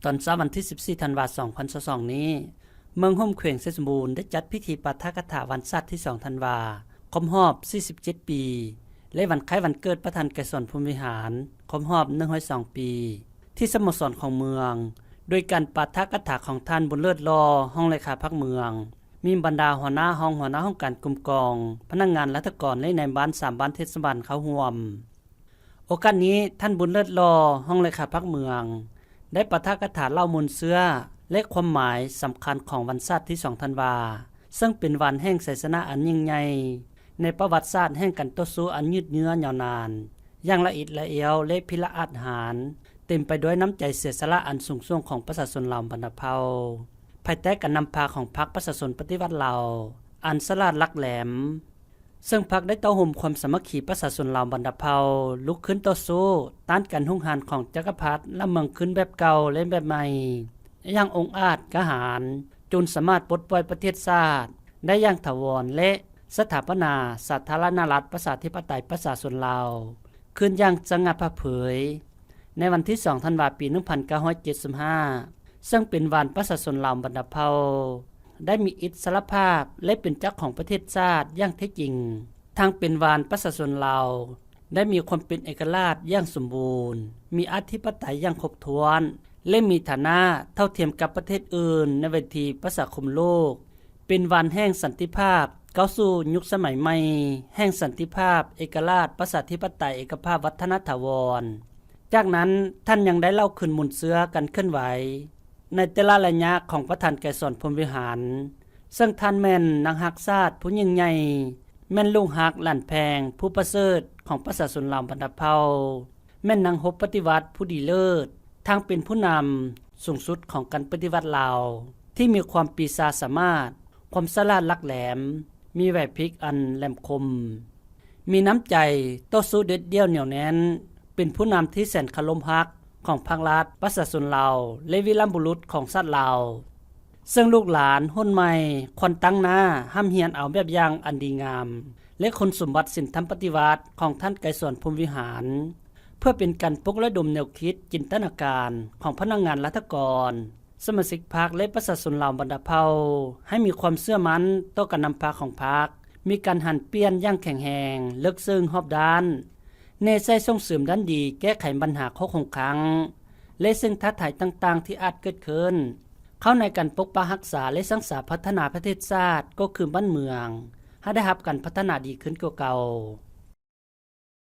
ຕອນເຊົ້າວັນທີສິບສີ່ ທັນວາ ສອງພັນຊາວສອງນີ້ ເມືອງໂຮມ ແຂວງໄຊສົມບູນ ໄດ້ຈັດພິທີປາຖະກະຖາວັນຊາດທີສອງ ທັນວາ ຄົບຮອບສີ່ສິບເຈັດປີ ແລະ ວັນຄ້າຍວັນເກີດປະທານໄກສອນ ພົມວິຫານ ຄົບຮອບໜຶ່ງຮ້ອຍສອງປີ ທີ່ສະໂມສອນຂອງເມືອງ ໂດຍການປາຖະກະຖາຂອງທ່ານ ບຸນເລີດ ຫຼໍ່ ຮອງເລຂາພັກເມືອງ, ມີບັນດາຫົວໜ້າຫ້ອງ, ຫົວໜ້າຫ້ອງການ, ກົມກອງ, ພະນັກງານລັດຖະກອນ ແລະ ນາຍບ້ານສາມບ້ານເທດສະບານເຂົ້າຮ່ວມ. ໂອກາດນີ້, ທ່ານ ບຸນເລີດ ຫຼໍ່ ຮອງເລຂາພັກເມືອງ ໄດ້ປາຖະກະຖາເລົ່າມູນເຊື້ອ ແລະ ຄວາມໝາຍສຳຄັນຂອງວັນຊາດທີສອງ ທັນວາ ເຊິ່ງເປັນວັນແຫ່ງໄຊຊະນະອັນຍິ່ງໃຫຍ່ໃນປະຫວັດສາດແຫ່ງການຕໍ່ສູ້ອັນຍືດເຍື້ອຍາວນານ ຢ່າງລະອິດລະອ້ຽວ ແລະ ພິລະອາດຫານ, ເຕັມໄປດ້ວຍນ້ຳໃຈເສຍສະຫຼະອັນສູງສົ່ງຂອງປະຊາຊົນລາວບັນດາເຜົ່າ ພາຍໃຕ້ການນຳພາຂອງພັກປະຊາຊົນປະຕິວັດລາວ ອັນສະຫຼາດຫຼັກແຫຼມ. ເຊິ່ງພັກໄດ້ເຕົ້າໂຮມຄວາມສາມັກຄີປະຊາຊົນລາວບັນດາເຜົ່າ ລຸກຂຶ້ນຕໍ່ສູ້ຕ້ານການຮຸກຮານຂອງຈັກກະພັດລ້ຳເມືອງຂຶ້ນແບບເກົ່າ ແລະ ແບບໃໝ່ ຢ່າງອົງອາດກ້າຫານ ຈົນສາມາດປົດປ່ອຍປະເທດຊາດໄດ້ຢ່າງຖາວອນ ແລະ ສະຖາປະນາສາທາລະນະລັດປະຊາທິປະໄຕປະຊາຊົນລາວ ຂຶ້ນຢ່າງສະຫງ່າຜ່າເຜີຍ ໃນວັນທີສອງ ທັນວາ ປີໜຶ່ງພັນເກົ້າຮ້ອຍເຈັດສິບຫ້າ ເຊິ່ງເປັນວັນປະຊາຊົນລາວບັນດາເຜົ່າ ໄດ້ມີອິດສະຫຼະພາບ ແລະ ເປັນເຈົ້າຂອງປະເທດຊາດຢ່າງແທ້ຈິງ, ທັງເປັນວັນປະຊາຊົນລາວ ໄດ້ມີຄວາມເປັນເອກະລາດຢ່າງສົມບູນ, ມີອະທິປະໄຕຢ່າງຄົບຖ້ວນ ແລະ ມີຖານະເທົ່າທຽມກັບປະເທດອື່ນໃນເວທີປະຊາຄົມໂລກ, ເປັນວັນແຫ່ງສັນຕິພາບ ກ້າວສູ່ຍຸກສະໄໝໃໝ່ແຫ່ງສັນຕິພາບ, ເອກະລາດ, ປະຊາທິປະໄຕ, ເອກະພາບ, ວັດທະນະຖາວອນ. ຈາກນັ້ນ, ທ່ານຍັງໄດ້ເລົ່າຄືນມູນເຊື້ອການເຄື່ອນໄຫວໃນແຕ່ລະໄລຍະຂອງປະທານໄກສອນ ພົມວິຫານ, ເຊິ່ງທ່ານແມ່ນນັກຮັກຊາດຜູ້ຍິ່ງໃຫຍ່, ແມ່ນລູກຮັກຫຼານແພງຜູ້ປະເສີດຂອງປະຊາຊົນລາວບັນດາເຜົ່າ, ແມ່ນນັກຮົບປະຕິວັດຜູ້ດີເລີດ, ທັງເປັນຜູ້ນຳສູງສຸດຂອງການປະຕິວັດລາວ ທີ່ມີຄວາມປີຊາສາມາດ, ຄວາມສະຫຼາດຫຼັກແຫຼມ, ມີໄຫວພິບອັນແຫຼມຄົມ, ມີນ້ຳໃຈຕໍ່ສູ້ເດັດດ່ຽວໜຽວແໜ້ນ, ເປັນຜູ້ນຳທີ່ແສນເຄົາລົບຮັກຂອງພັກລັດປະຊາຊົນລາວ ແລະ ວີລະບຸລຸດຂອງຊາດລາວ. ເຊິ່ງລູກຫຼານຮຸ່ນໃໝ່ຄວນຕັ້ງໜ້າຮ່ຳຮຽນເອົາແບບຢ່າງອັນດີງາມ ແລະ ຄຸນສົມບັດສິນທຳປະຕິວັດຂອງທ່ານໄກສອນ ພົມວິຫານ ເພື່ອເປັນການປຸກລະດົມແນວຄິດຈິນຕະນາການຂອງພະນັກງານລັດຖະກອນ, ສະມາຊິກພັກ ແລະ ປະຊາຊົນລາວບັນດາເຜົ່າ ໃຫ້ມີຄວາມເຊື່ອໝັ້ນຕໍ່ການນຳພາຂອງພັກ, ມີການຫັນປ່ຽນຢ່າງແຂງແຮງ, ເລິກເຊິ່ງ, ຮອບດ້ານ, ແນໃສ່ສົ່ງເສີມດ້ານດີ, ແກ້ໄຂບັນຫາຂໍ້ຄົງຄ້າງ ແລະ ສິ່ງທ້າທາຍຕ່າງໆທີ່ອາດເກີດຂຶ້ນ, ເຂົ້າໃນການປົກປັກຮັກສາ ແລະ ສ້າງສາພັດທະນາປະເທດຊາດກໍຄືບ້ານເມືອງ ໃຫ້ໄດ້ຮັບການພັດທະນາດີຂຶ້ນກວ່າເກົ່າ.